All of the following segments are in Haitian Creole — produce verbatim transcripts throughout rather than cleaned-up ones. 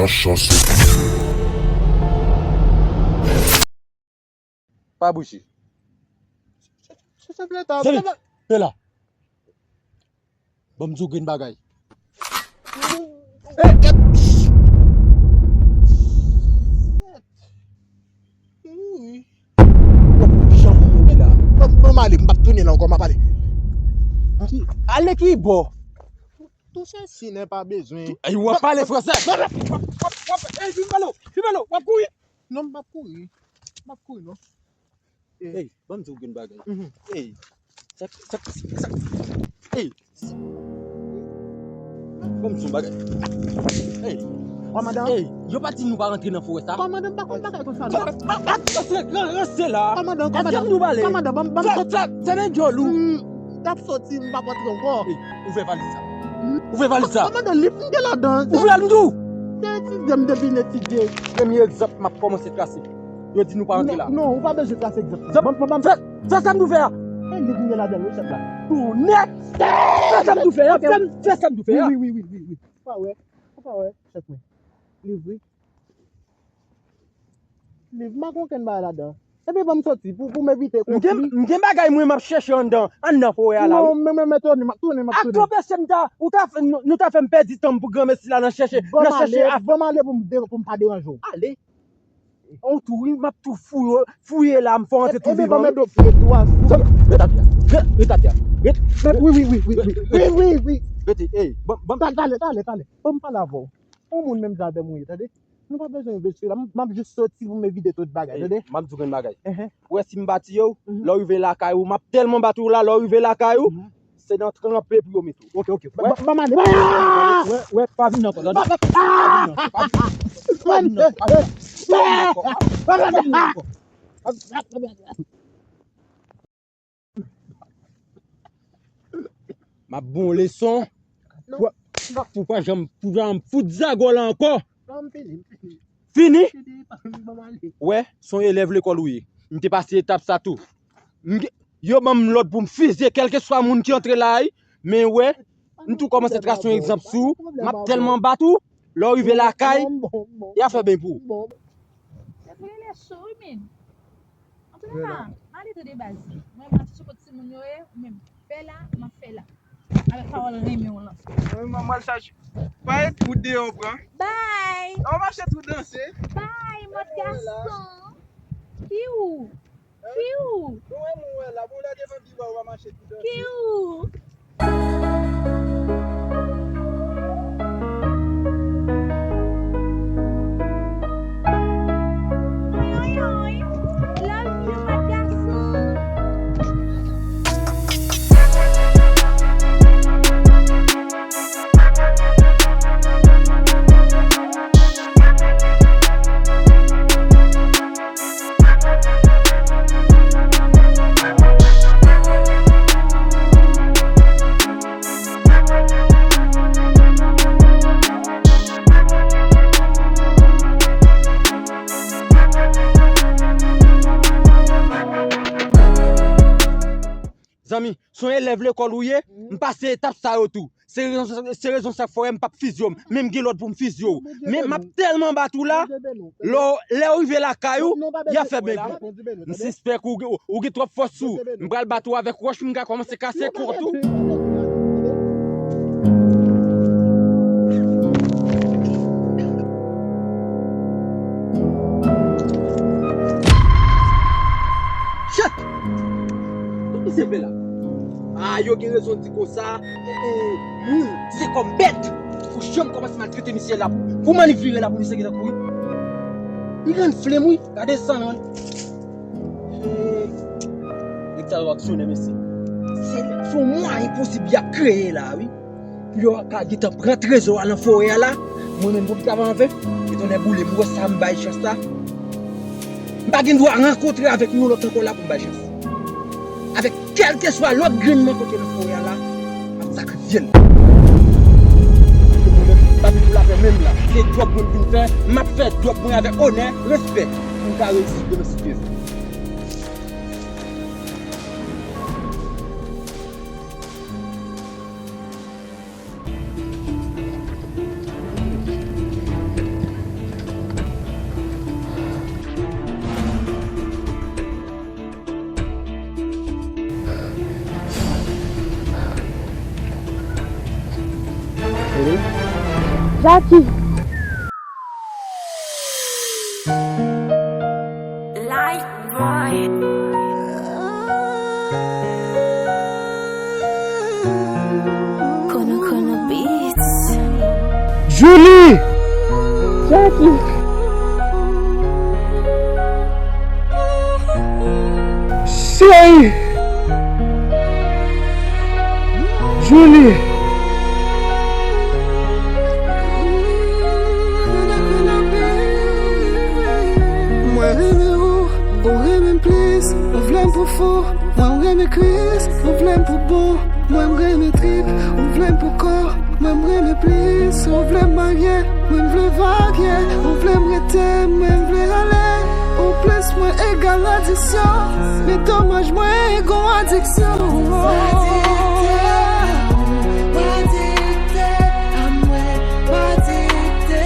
Chans. Pa bouje. Chèf leta. Sèvi. Pe la. Ban m di w grenn bagay. Ban m ale, m p ap tounen la ankò, m ap ale. Ale ki bò? Touche si nèg pa bezwen. Ey, w ap pale fransè. Ey, Jimelo, Jimelo, w ap kouri? Non, m p ap kouri. M p ap kouri, non. Ey, ban m di w grenn bagay. Ey, sa, sa, sa, ey, ban m di w bagay. Ey, kòmandan, ey, yo pa di nou pa rantre nan forè sa. Kòmandan, m pa konn bagay konsa, non. Rete, rete la. Kòmandan, kòmandan, kòmandan, ban m, ban m sòti. Fè nèg djòl ou. M t ap sòti, m p ap rantre ankò. Ey, ouvè valiz sa. Ouvè valiz sa. Kòmandan, liv m gen ladan. Ouvè l, m di w. Se etidye m depi n etidye. Premye egzanp m ap kòmanse trase. Yo di nou pa rantre la. Non, non, ou pa bezwen trase egzanp. Ban m, ban m, ban m. Fè, fè sa m di w fè a. E liv m gen ladan l wi, chèf la. Tounen. Fè sa m di w fè a. Fè, fè sa m di w fè a. Wi, wi, wi, wi, wi. Ou pa wè? Ou pa wè, chèf mwen? Liv wi. Liv, m pa gen okenn bagay ladan. Ebyen, ban m sòti pou, pou m evite konfli. M gen, m gen bagay mwen m ap chèche anndan, anndan forè a la, wi. Non, men, men, men, tounen, m ap tounen, m ap tounen. Ak twòp esèm ta, ou ta fè, nou, nou ta fè m pèdi tan m pou granmesi la nan chèche, nan chèche afè. Ban m ale pou m de-, pou m pa deranje w. Ale. On tou, wi, m ap tou fouye, fouye la, m fè w antre tou vivan, wi. Ebyen, ban m ede w fouye tou a. Ret atè a. Ret, ret atè a. Ret. Wi, wi, wi, wi, wi. Wi, wi, wi. Rete, ey, ban, ban m. Talè, talè, talè, talè. Ban m pale avè w. On moun menm jan avè m ou ye, tande? Nou pa bezwen envesti la. M, m ap jis soti pou m evite tout bagay, tande? M ap di w yon bagay. Enhen. Ou wè si m pa tiye w, lè w rive lakay ou, m ap tèlman bat ou la, lè w rive lakay ou, se nan tranpe pou yo mete w. Ok, ok. Wè, wè, wè, pa vin nan kò, tande? Pa vin nan kò, pa vin nan kò, pa vin nan kò, pa vin nan kò. M ap ba w leson. Pou, pou pa janm, pou pa janm fout zagò la ankò. Non, m fini, m fini. Fini? Fini, pa, m ban m ale. Wè, se yon elèv lekòl ou ye. M te pase etap sa tou. M gen, yo ban m lòd pou m fizye kèlkeswa moun ki antre la a, men wè, m tou kòmanse trase yon egzanp sou ou. M ap tèlman bat ou, lè w rive lakay, y a fè byen pou ou. Se pou li lè cho, wi, men. Antouka, m ale tande baz. Mwen, m ap sou kot timoun yo ye, ou menm. Fè la, m ap fè la. Avèk pawòl renmen w lan. Mwen, mwen, mwen, sa, pa et pou deyò, pran. Bay! An mache tou danse. Bay, mòd gason. Kiw. Kiw. Nou wè, nou wè la. Bon, la, devan biwa, w a mache tou danse. Kiw. Oy, oy, oy. Love you, mòd gason. Zanmi, se yon elèv lekòl ou ye, m pase etap sa yo tou. Se rezon, se rezon sa k fè w wè m p ap fizye w, men m gen lòd pou m fizye w. Men m ap tèlman bat ou la, lè w, lè w rive lakay ou, y a fè bèbè. M sispèk ou, ou, ou gen twòp fòs sou ou. M pral bat ou avèk wòch, m ka kòmanse kase kò tou. Shit! Sa misye fè la? Ah, yo gen rezon di konsa, eh, eh, moun, se kòm bèt. Fò janm kòmanse maltrete misye la. Pou, pou m annik vire la, pou misye gentan kouri. Li rann flem, wi. Gade san l rann. Eh, nèg sa yo aksyonè, mesye. Se, se yon mwayen posib y ap kreye la, wi. Pou yo ka gentan pran trezò a nan forè a la, mwen menm pou m travay anven, e tonnè boule m, ou wè sa m bay chans la. M pa gen dwa rankontre avèk yon lòt ankò la pou m bay chans. Avèk kèlkeswa lòt grenn m rankontre nan forè a la, m ap sakrifye l. Paske mwen menm, m pa vin pou lapè menm la. Se djòb mwen m vin fè, m ap fè djòb mwen avèk onè, respè, pou m ka reyisi demen si Dye vle. Jackie. Julie! Jackie! Cheri! Julie! Mwen renmen ou, ou renmen m plis. Ou vle m pou fou, mwen m renmen Kris. Ou vle m pou bon, mwen m renmen trip. Ou vle m pou kò, mwen m renmen plis. Ou vle m marye, mwen m vle varye. Ou vle m rete, mwen m vle ale. Ou plis mwen egal adiksyon. Men domaj mwen gon adiksyon. Adikte a ou, adikte a mwen, adikte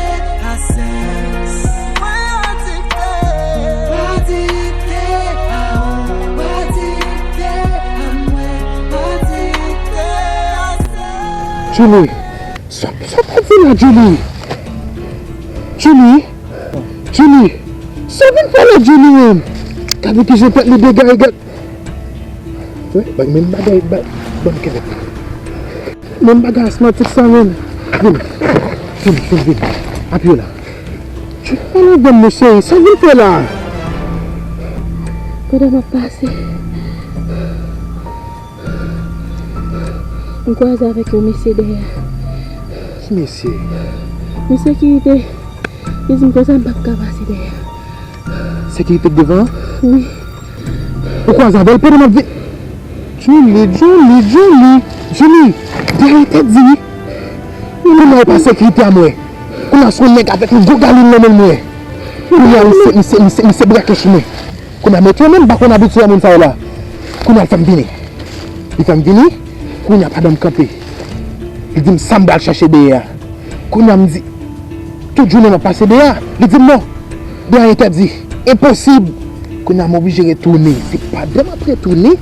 a sèks. Mwen adikte. Adikte a ou, adikte a mwen, adikte a sèks. Julie, sa, sa w ap fè la, Julie? Julie? Julie, sa w vin fè la, Julie, menm? Gade kijan tèt li degay, gad. Wi, bay menm bagay, bay, ban m kenbe. Menm bagay asmatik sa, menm. Vin, vin, vin, vin. Apiye la. Julie, ale, ban m, mesye, sa w vin fè la? Pandan m ap pase, m kwaze avèk yon mesye dèyè. Ki mesye? Yon sekirite. Li di m konsa m p ap ka pase dèyè. Sekirite k devan an? Wi. Ou kwaze avè l pandan m ap vin? Julie, Julie, Julie, Julie, dèyè entèdi wi. Kounye a ou pa sekirite a mwen. Kounye a se yon nèg avèk yon gwo galon nan men l mwen. Kounye a misye, misye, misye, misye brake chimen. Kounye a mwen tou menm m pa konn abitye a moun sa yo la. Kounye a l fè m vini. Li fè m vini. Kounye a pandan m kanpe, li di m sa m pral chache dèyè a. Kounye a m di, tout jounen m ap pase dèyè a. Li di m non. Dèyè a entèdi. Enposib. Kounye a m oblije retounen. Se pandan m ap retounen,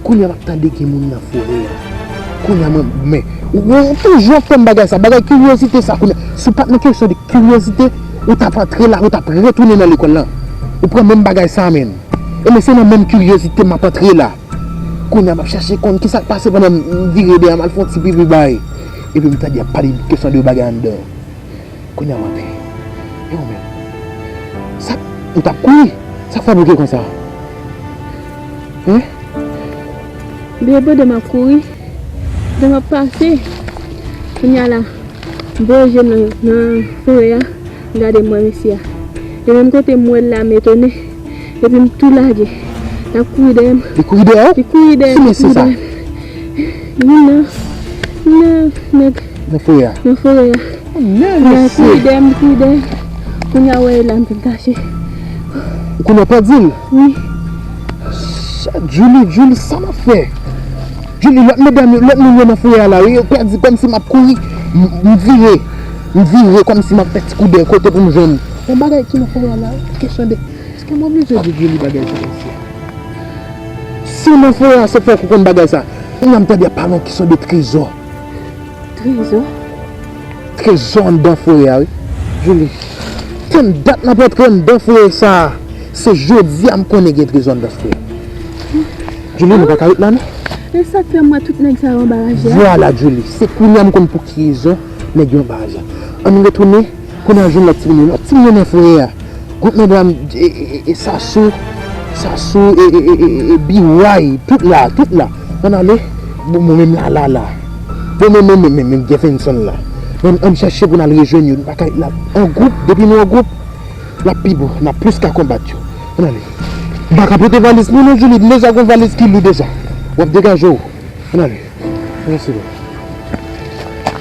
kounye a m ap tande gen moun nan forè a. Kounye a mwen, men, ou, ou toujou ap fè m bagay sa, bagay kiryozite sa. Kounye a, si w pa t nan kesyon de kiryozite, ou t ap antre la, ou t ap retounen nan lekòl lan. Ou pran menm bagay sa menm. E men se nan menm kiryozite m ap antre la. Kounye a m ap chache konn kisa k pase pandan m vire dèyè m al fè yon ti pipi bay. Epi m tande y ap pale kesyon de bagay anndan. Kounye a m antre. E ou menm? Sa, ou t ap kouri? Sa k fè w bloke konsa? Hein? Byen pandan m ap kouri, pandan m ap pase, kounye a la, m voye je m nan, nan forè a, m gade m wè mesye a. E menm kote m wè l la, m etone, epi m tou lage. L ap kouri dèyè m. Li kouri dèyè w? Li kouri dèyè m. Ki mesye sa? Youn nan, youn nan nèg nan forè a. Nan forè a. Li kouri dèyè m, li kouri dèyè m. Kounye a wè la m fin kache. Ou konnen w pèdi l? Wi. Sa, Julie, Julie, sa m ap fè? Julie, lòt medam yo, lòt moun yo nan forè a la, wi, yo pèdi kòmsi m ap kouri. M, m vire. M vire kòmsi m ap fè ti kou dèyè kote pou m jwenn. Yon bagay ki nan forè a la, kesyon de, èske m oblije di Julie bagay sa mesye? Si w nan forè a, se fòk ou konn bagay sa. Kounye a m tande y ap pale yon kesyon de trezò. Trezò? Trezò anndan forè a, wi. Julie, tann dat m ap antre anndan forè sa a. Se jodi a m konnen gen trezò anndan forè. Julie, nou pa ka ret la, non? E sa k fè m wè tout nèg sa yo anba raje a? Vwala, Julie. Se kounye a m konn pou ki rezon nèg yo anba raje a. Ann retounen, kounye a jwenn lòt timoun yo. Lòt timoun yo nan forè a. Gwoup medam, e, e, e, e, Sasou, Sasou, e, e, e, e, e, Biway, tout la, tout la. Ann ale. Bon, mwen menm la, la, la. Bon, men, men, men, men, men, Jefferson la. Men, ann chèche pou n al rejwenn yo. Nou pa ka ret la. An gwoup, depi nou an gwoup, l ap pi bon. N ap plis ka konbat yo. Ann ale. M pa ka pote valiz nou non, Julie. M deja gon valiz ki lou deja. W ap degaje w. Ann ale. Ann ale, sou.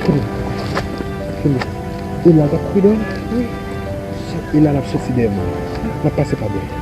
Kenbe. Kenbe. E la, l ap kouri dèyè m. Wi. E la, l ap soti dèyè m. L ap pase pa dèyè.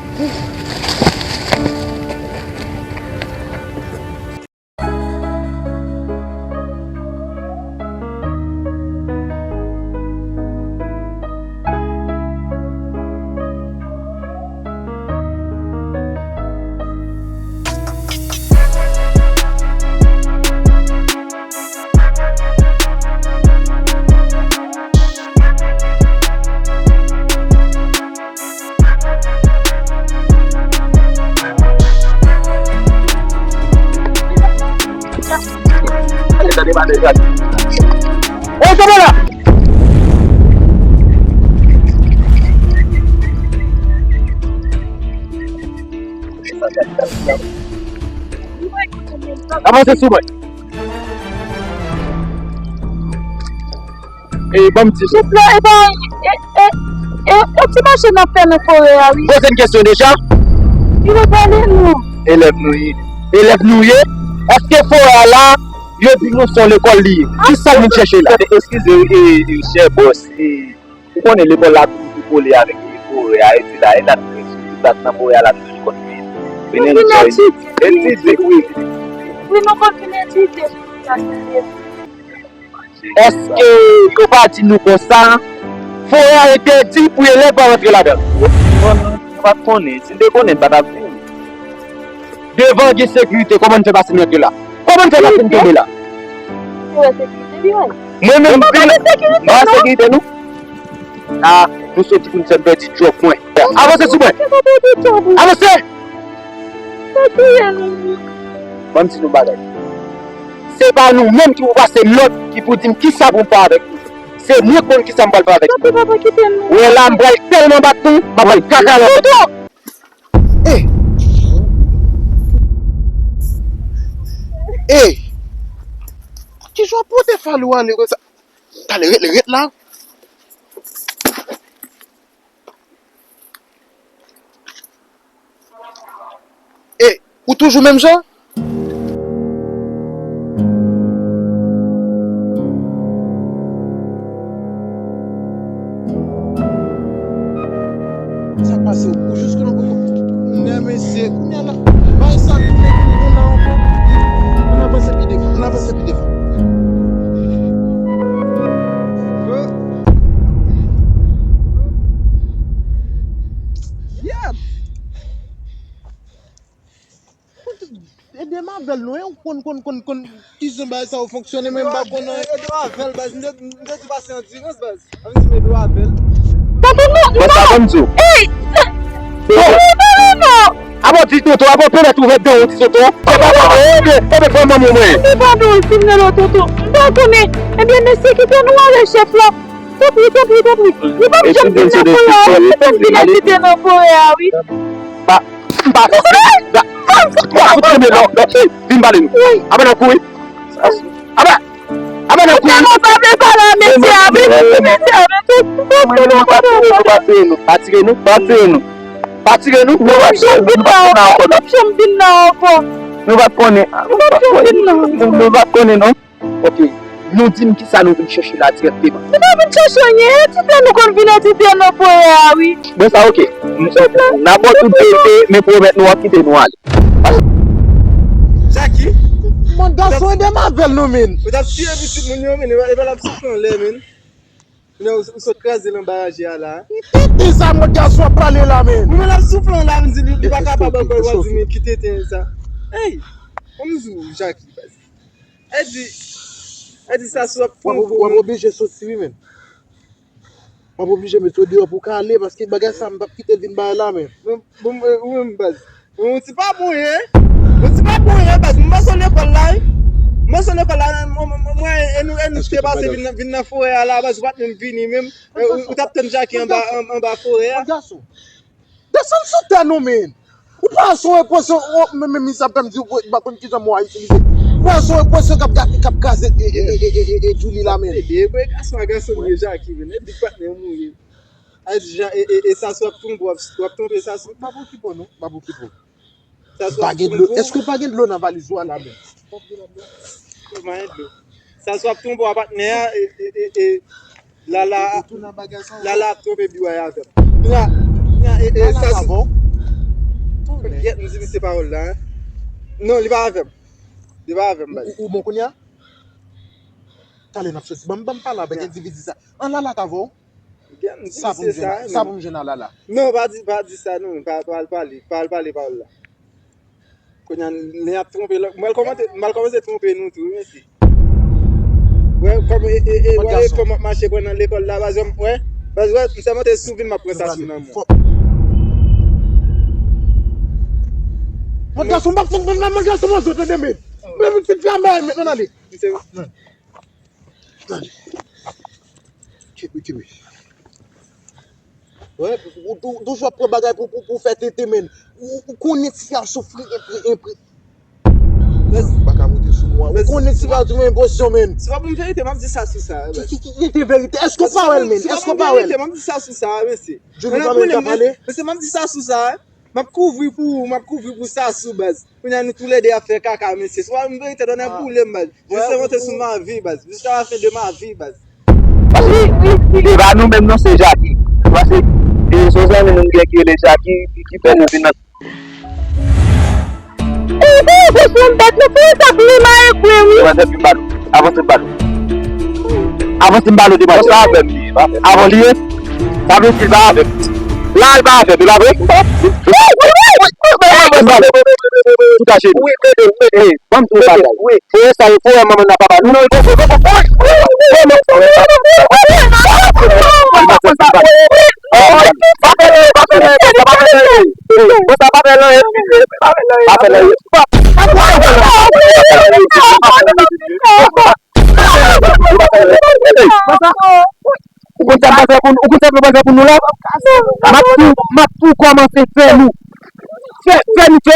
Oy, kanpe la! Avanse sou mwen. E, ban m di. Souple, e pa, e, e, e, e ti mache n ap fè nan forè a, wi. Poze n kesyon deja. Li repale nou. Elèv nou ye. Elèv nou ye. Èske forè a la, yo di nou se yon lekòl li ye? Ki sa l vin chèche la? Eskize, e, e, chè bòs, e, ou konnen lekòl la toujou kole avèk, e, forè a, e di la, e la, tout sa k nan forè a la toujou konn vin, vin enjoy. Etidye, wi. Wi, nou konn vin etidye. Èske yo pa di nou konsa, forè a entèdi pou elèv pa rantre ladan l? Bon, nou pa t konnen. Si n te konnen, n pa t ap vini. Devan gen sekirite, kòman n fè pase n rantre la? Kòman n fè pase n tonbe la? Mwen menm, m pa sekirite, non. A, nou soti pou n fè m pèdi djòb mwen. Avanse sou mwen. Avanse! Ban m di nou bagay. Se pa nou menm ki pou pase m lòd, ki pou di m kisa pou m fè avèk li. Se mwen k konn kisa m pral fè avèk li. Ou wè la, m pral tèlman bat nou, m ap bat kaka lòt. Ey! Ey! Kijan w pote fal ou ale konsa? Talè, ret, ret la. E, ou toujou menm jan? Sa k pase w? Ou jis konnen w poko. Nè mesye, kounye a la, bay sa tounen pou nou la ankò. Ann avanse pi devan, ann avanse pi devan. Yap! Ede m avè l non, e ou konn, konn, konn, konn kijan bagay sa yo fonksyone, men m pa konn anyen. Ede w avè l, baz. M te, m te di pase andirans, baz. Ann di m ede w avè l. Tonton, non, non. Bon, sa ban m di w. Ey! Tonton, non, non, non. Avan di tonton, avan pèmèt ouvè dan w di tonton. Se pa tonton, ede, ede fè manman mwen. Se pa non, si m rele w tonton. M pa konnen. Ebyen, mesye, kite nou ale, chèf la. Tanpri, tanpri, tanpri. Li p ap janm vin nan forè a, li p ap vin etidye nan forè a, wi. Pa, m pa fè sa. Pa fout kenbe lò, lò, ey, vin pale nou. Aba nan kouri. Aba, aba nan kouri. Ou pa vle pale a mesye a, vin, vin, mesye a, vin, tout, tout, tout, tout, tout. Pa tire nou, pa tire nou, pa tire nou. Pa tire nou. Nou p ap janm vin la ankò, nou p ap janm vin la ankò. Nou p ap konnen. Nou p ap janm vin la ankò. Nou p ap konnen, non. Ok, nou di m kisa nou vin chèche la dirèkteman. Nou pa vin chèche anyen, etidye nou konn vin etidye nan forè a, wi. Bon, sa ok. N a ba w tout verite, men pwomèt nou w ap kite nou ale. Jackie! Mòn gason, ede m avè l non, men. Ou t ap tiye pitit moun yo, men, e pa l ap soufle anlè, men. Kounye a, ou, ou sot kraze l anba raje a la. Ki tenten sa, mòn gason ap pale la, men? Ou wè l ap soufle anlè, m di li, li pa kapab ankò, w ap di, men ki tenten sa. Ey! Kòm di w, Jackie, baz. E di, e di sa sou ap fè w, w ap oblije soti, wi, men. W ap oblije mete w deyò pou w ka ale, paske bagay sa, m p ap kite l vin bay la, men. Bon, bon, ou menm, baz. Ou ti pa bon, hein? Ou ti pa bon, hein, baz. M panse w lekòl la, wi. M panse w lekòl la, mwen, mwen, mwen, e nou, e nou te pase vin nan, vin nan forè a la, baz, ou pa t menm vini, menm. E, ou, ou t ap tann Jackie anba, an-, anba forè a. Mòn gason. Desann sou tè nou, men. Ou pa wè se yon ekpresyon, men, men, men sa fè m di w, m pa konn kijan mo a itilize. Ou pa wè se yon ekpresyon k ap ga-, k ap kraze, e, e, Djouly la, men. E, e, e, gason a gason li ye, Jackie, men. E big patnè m ou ye. A di, Jean, e, e, e Sasou ap tonbe, w ap, w ap tonbe, Sasou. M ap okipe w, non. M ap okipe w. Sasou ap tonbe. Èske w pa gen dlo nan valiz ou a la, men? Pa gen dlo. Kòman gen dlo? Sasou ap tonbe, w ap patnè a, e, e, e, e, Lala, Lala ap twonpe biway avè m. Kounye a, kounye a, e, e, Lala sa pa bon. Yèt, m di misye pawòl la, hein. Non, li pa avè m. Li pa avè m, baz. Ou, ou bon kounye a? Talè n ap soti. Ban m, ban m pale avèk endividi sa. An Lala t avè w? Sa pou m jwenn, sa pou m jwenn a Lala. Non, pa di, pa di sa, non. Pa, pa al pale, pa al pale pawòl la. Kounye a, lè y ap twonpe lòt, m pral kòmanse, m pral kòmanse twonpe nou tou, wi, mesye. Wè, kòm, e, e, e, wè, kòm m ap mache pran nan lekòl la, baz, wè, baz, wè, m sèlman te sou vin m ap pran sa sou nan mwen. Mòn gason, m ap fè, mòn gason, mòn gason, tande, men. Men, men, se fè anba, men, ann ale. Misye, Tande. Kenbe, kenbe. Wè, ou, ou, ou toujou ap pran bagay pou, pou, pou fè tenten, menn. Ou, ou konnen ti gason fri, enpre, enpre. Ou pa ka monte sou mwen. Ou konnen ti gason enpresyon, menn. Se pa pou m verite, m ap di sa sou sa. Ki, ki, ki, ki te verite? Èske w pa wè l, menn? Èske w pa wè l? M ap di sa sou sa, mesye. Jodi pa menm ka pale. Mesye, m ap di sa sou sa. M ap kouvri pou ou, m ap kouvri pou Sasou, baz. Kounye a nou toulède ap fè kaka, mesye. Se pa yon verite, donn pou lè m, baz. Jis monte sou ma vi, baz. Jusqu'à la fin de ma vie, baz. Paske li, li, li, li pa nou menm non, se Jaki. Paske, e, se yon zanmi nou gen ki rele Jaki, ki, ki fè nou vin nan. Ou, ou, ou, ou, ou, bèt, nou fè sa pou li mare kwen, wi. Avanse m ba nou. Avanse m ba nou. Avanse m ba nou demanti. Sa avè m li ye, pa avè m. Avan li ye. Sa vle di l pa avè m. La, l pa avè m, e pa vre? Tout ajenou. Ey, ban m di w yon bagay. Frè sa yo, frè manman nan papa nou. Ou konn sa m pral fè pou nou? Ou konn sa m pral fè pou nou la? M ap tou, m ap tou kòmanse fè nou. Fè, fè nou, fè,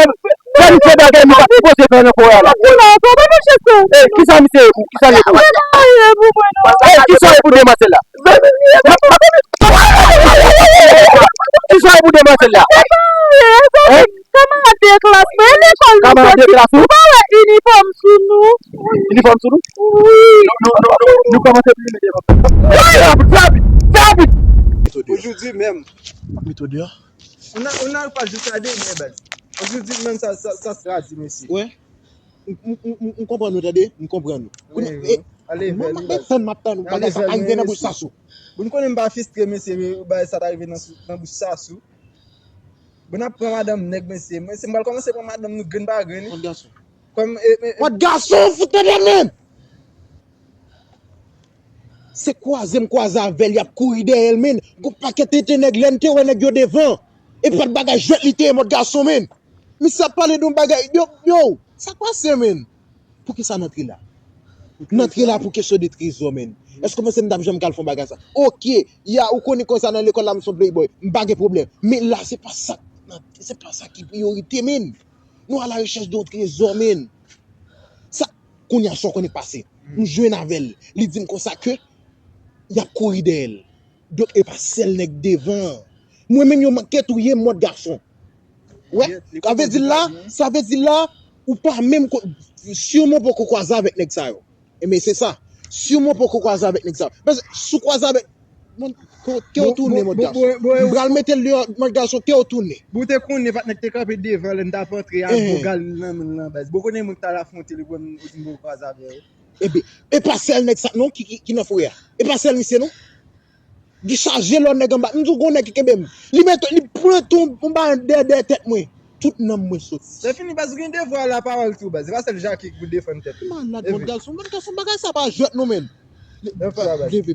fè nou fè bagay nou pa sipoze fè nan forè a la. Ey, kisa misye ye pou? Kisa l ye pou? Ey, kisa l ye pou demwazèl la? Kisa l ye pou demwazèl la? Hein? Kamarad de klas mwen, lekòl nou soti. Ou pa wè inifòm sou nou? Inifòm sou nou? Wi. Nou kòmanse plimen devan. Rapid, rapid, rapid! Ojodi menm. Mete w deyò. On a, on a pas jusqu'à demain, baz. Ojodi menm sa, sa, sa, sa di, mesye. Wè. M, m, m, m, m konprann ou, tande? M konprann ou. Kounye, wi, e, wi. Ale, mwen, mwen, m ap tann, m ap tann ou. Bagay sa pa rive nan bouch Sasou. Bon, nou konnen m pa fistre, mesye, men bagay sa ta rive nan, nan bouch Sasou. Bon, n ap pran madanm nèg, mesye. Mesye, m pral kòmanse pran madanm nou grenn pa grenn. Mòd gason. Kòm, e, e, e. Mòd gason, fout tande menm! Se kwaze m kwaze avè l, y ap kouri dèyè l, menn. Gon pakèt tenten nèg, lè n te wè nèg yo devan. E pa t bagay jwèt li te ye, mòd gason, menn. Misye ap pale de yon bagay, yo, yo, sa k pase, menn? Poukisa n antre la? N antre la pou kesyon de trezò, menn. Èske w panse m t ap janm ka al fè yon bagay sa? Oke, ya, ou konnen konsa nan lekòl la, m se yon playboy. M pa gen pwoblèm. Men la, se pa sa, se pa sa ki priyorite, menn. Nou à la recherche de yon trezò, menn. Sa, kounye a, sa w konnen k pase. M jwenn avè l. Li di m konsa ke y ap kouri dèyè l. Donk, e pa sèl nèg devan an. Mwen menm, yo manke touye m, mòd gason. Wè, sa vle di la, sa vle di la, ou pa menm ko-, siman w poko kwaze avèk nèg sa yo. Ebyen, se sa. Siman w poko kwaze avèk nèg sa yo. Paske si w kwaze avèk, bon, ke, ke w tounen, mòd gason. M pral mete l deyò, mòd gason, ke w tounen. Bon, ou te konnen patnè k te kanpe devan lè n t ap antre ak bogal nan men l lan, baz. Bon, konnen moun k t al afwonte li, ou di m poko kwaze avè yo. Ebyen, e pa sèl nèg sa non ki, ki, ki nan forè a. E pa sèl misye non. Gen chaje lòt nèg anba. M di w gon nèg ki kenbe m. Li mete, li pran tou yon bagay dèyè, dèyè tèt mwen. Tout nanm mwen soti. Lè fini, baz, ou gen devwa lapawòl tou, baz. Se pa sèl Jaki ki pou defann tèt li. Malad, mòd gason. Mòd gason, bagay sa pa jwèt non, menn. Leve,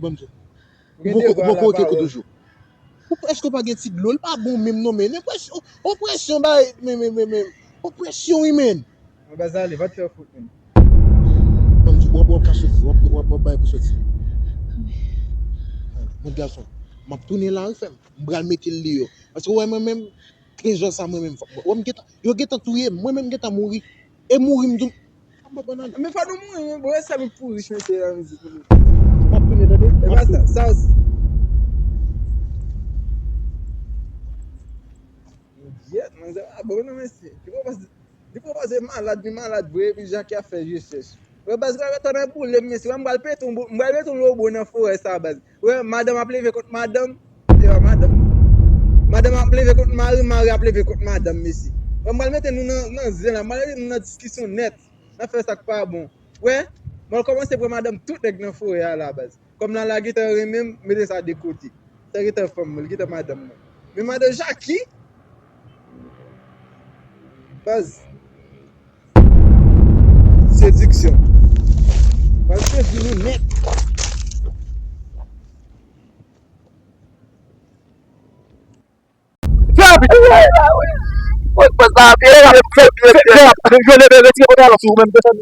ban m di w. Ou poko, ou poko oke kou toujou. Ou, èske w pa gen ti dlo? Li pa bon menm non, menn. Opresyon, opresyon, bay, men, men, men, men. Opresyon, wi, menn. Mwen, baz, ale, va te fè fout, menn. Ban m di w, w ap, w ap ka soti, w ap, w ap, w ap bay pou soti. Mòd gason, m ap tounen lari, frè m. M pral mete l deyò. Paske w wè mwen menm, trezò sa mwen menm, w wè m gentan, yo gentan touye m, mwen menm m gentan mouri. E mouri m tou. M ap bannann. Men fò nou mouri, men bon, e sa nou pou rich, mesye, nan mizik nou. M ap tounen, tande. E pa sa, sa osi. Gyèt, manzè, a bon, non, mesye. Li pran pase, li pran pase malad, li malad vre, epi Jaki ap fè rechèch. Wè, baz, wè, wè, tande boule m, mesye. Wè, m pral pete yon bo-, m pral mete yon lobo nan forè sa, baz. Wè, madanm ap leve kont madanm. E pa madanm. Madanm ap leve kont mari, mari ap leve kont madanm, mesye. Wè, m pral mete nou nan, nan zen la. M pral mete nou nan diskisyon nèt. N ap fè sa k pa bon. Wè, m pral kòmanse pran madanm tout nèg nan forè a la, baz. Kòm Lala gentan renmen m, mete sa de kote. Sa gentan fanm mwen, li gentan madanm mwen. Men madan Jaki, baz, sediksyon. Baz, sedui nou nèt. Fè rapid. Fè rapid. Fè rapid. Yo leve, retire pantalon sou ou menm, desann.